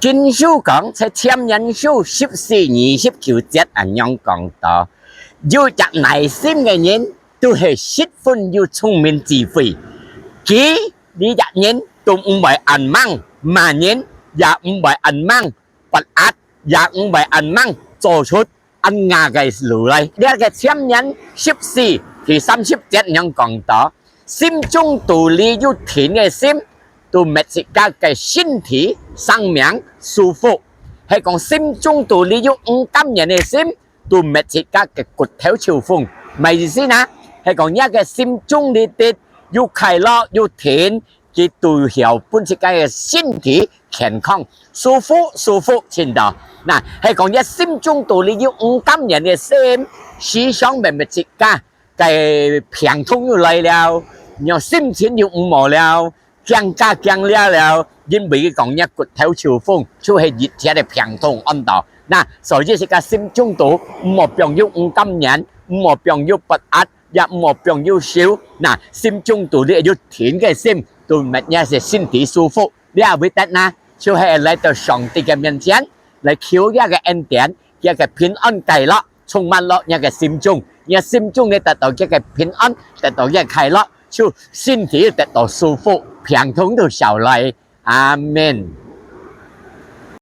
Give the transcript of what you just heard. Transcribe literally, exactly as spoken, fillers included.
經書講，在箴言書十四二十九節恁樣講到：有隻耐心个人，都係十分有聰明智慧。佢這隻人都毋會恁猛，罵人也毋會恁猛，發閼也毋會恁猛，做出恁樣个路來。這个箴言十四第三十節恁樣講到：心中肚裡有定个心，都搣自家个身體、生命舒服。係講心中肚裡有毋甘願个心，都搣自家个骨頭抽風。麼个意思呢？係講若个心中裡底有快樂、有定，佢都曉分自家个身體健康、舒服、舒服，真到。那係講若心中肚裡有毋甘願个心，時常搣搣自家，該病痛又來了，若心情又毋好了，驚加驚了了，因為佢講若骨頭抽風，就係一切个病痛恁到。那所以自家心中肚毋好放有毋甘願，毋好放有發閼，也毋好放有愁。那心中肚裡有定个心，都搣若个身體舒服。這為得呢，就係來到上帝个面前，來求這个恩典，這个平安快樂，充滿落若个心中。若心中裡得到這个平安，得到這个快樂，就身體得到舒服，病痛都消來。阿們。